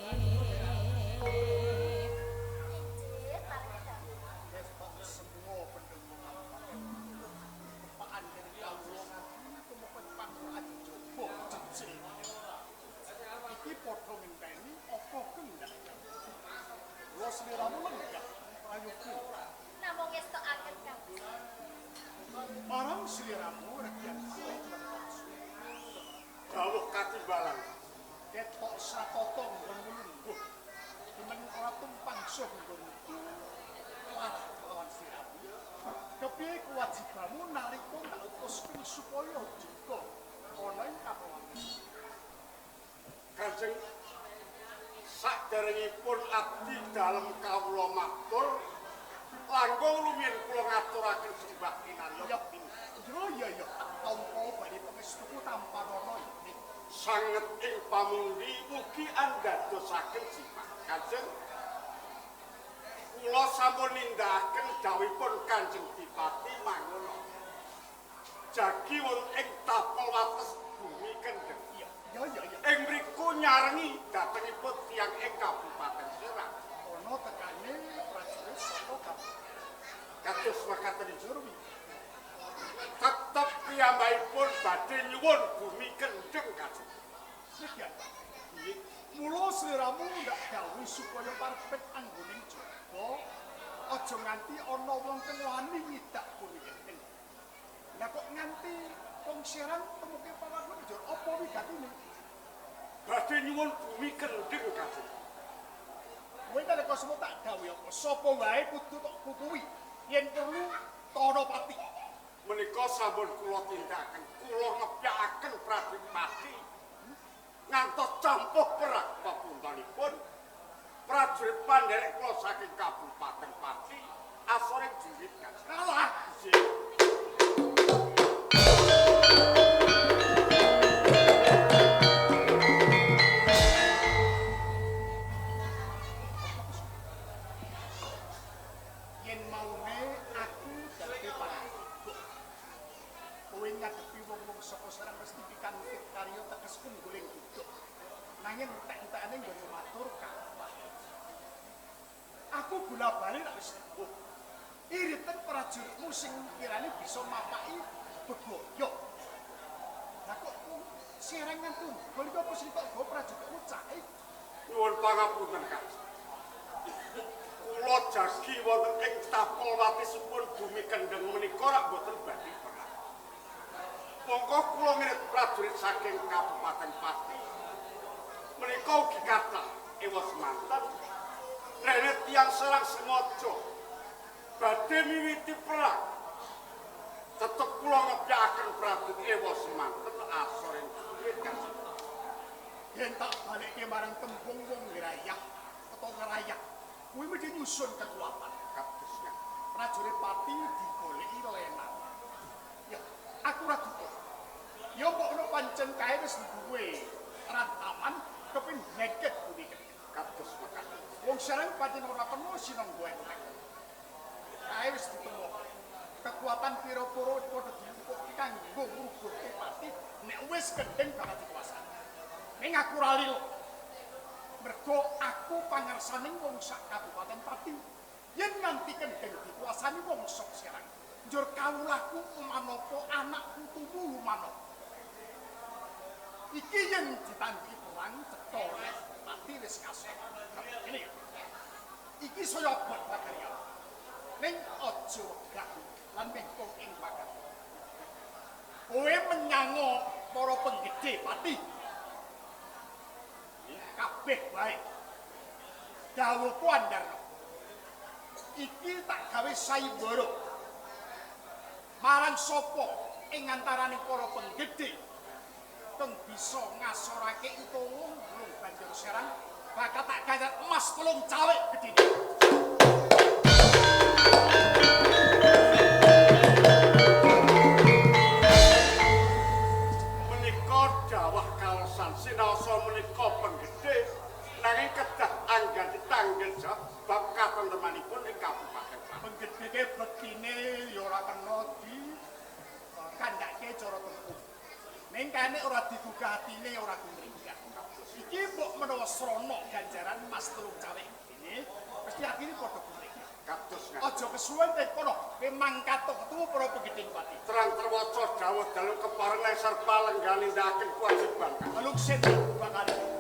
Injih, paringi dawuh. Ketok semua pendemo kabupaten. Tepaan dening kawula ngati tumepet pangurahan coba jejel. Iki padha ngenteni apa kendak. Kula sliramu lenggah prayoga. Namung ngestokaken Kang. Marang sliramu regyan patih. Dawuh katimbalan. Ketok satata nggonmu lungguh. Demen ora tumpang suh nggonku. Larang lawan sliramu. Kepiye kewajibanmu nalika tak utuske supaya jaga ana ing kabupaten. Kanjeng saderengipun abdi dalem kawula matur langkung rumiyin kula ngaturaken sembah kinarya. Ya, ya ya ya, tampa bali pangestuku tampanana ini. Sanget ing pamundi mugi andadosaken sifat. Kanjeng kula sampun nindakaken dawuhipun Kanjeng Dipati mangono. Jagi wonten ing tapel wates bumi Kendeng. Iya, ya ya ya. Ing mriku nyarengi dhatengipun tiyang ing Kabupaten Serang. Ana tekane prajurit saka kabupaten. Kados makaten Jurwi. Tetep piyambakipun badhe nyuwun bumi Kendeng Kanjeng. Nggih. Mula sliramu ndak dawuh supaya parpet anggone jaga aja nganti ana wong kang wani ngidak bumi Kendeng. Lah kok nganti wong Serang temuke pawangun njur apa wigatine? Badhe nyuwun bumi Kendeng Kanjeng. Kowe nalika semua tak dawuhi apa sapa wae kudu tok kukuwi yen perlu tana pati. Menika sampun kula tindakaken, kula ngepyakaken prajurit Pati ngantos campuh perang pepuntonipun prajurit pandherek kula saking Kabupaten Pati asoring jurit Kanjeng. Kalah. Nggih. Yen maune aku dadi panduka. Kowe ngadepi wong-wong saka Serang mesti pikantuk karya teges pungguling duduk. Nanging entek-entekane nggone matur kalah. Aku bola-bali tak wis tembung. Iriten prajuritmu sing kirane bisa mapaki bebaya. Lah kok Serang nganti unggul iki apa sing tok gawa prajuritmu cahe? Nyuwun pangapunten Kanjeng. Kula jagi wonten ing tapel watisipun bumi Kendeng menika rak boten badhe perang. Mongko kula ngirit prajurit saking Kabupaten Pati menika ugi kathah ewa semanten rene tiyang Serang sengaja badhe miwiti perang. Tetep kula ngepyakaken prajurit ewa semanten asoring jurit Kanjeng. Yen tak balikke marang tembung wong ngrayah utawa ngrayak kuwi mesti nyusun kekuatan. Kadosnya Prajurit Pati digoleki lenan. Ya, aku ora duka. Ya mbok ono pancen kae wis duwe rantaman kepengin ngeket bumi Kendeng. Kados mekaten. Wong Serang pancen ora kena sinangga entek. Kae wis ditemokake. Kekuatan pira-pira padha dilupukke kanggo ngrubuhke Pati nek wis Kendeng bakal dikuasani. Ning aku ora lilo. Mergo aku pangersaning wong sak Kabupaten Pati. Yen nganti Kendeng dikuasani wong sok Serang, njur kawulaku manapa anak putumu manapa. Iki yen ditandhi perang cetha nek Pati wis kasar. Ngene ya. Iki saya abot pakarya. Ning aja wegah lan mengko ing pakarya. Kowe menyango para penggede Pati. Kabeh wae. Dawuhku Andarno. Iki tak gawe sayembara. Marang sapa ing antaraning para penggede kang bisa ngasorake utawa nglung banjur Serang bakal tak ganjar emas 3 cawek gedene. Menika dawuh kalesan sinaosa menika penggede nanging kedah anggan tanggung jawab bab katentremanipun ing Kabupaten Pati. Penggedeke bektine ya ora kena di kandhake cara tempuh. Ning kene ora digugah atine ora gumringgah. Iki mbok menawa srana ganjaran mas telung cawek ngene, mesti atine padha kumrih. Kados ngaten. Aja kesuwen teh kono, kowe mangkat ketemu para pegeding pati. Terang terwaca dawuh dalu kepareng lengser palenggan nindakaken kewajiban. Telung setan bakal.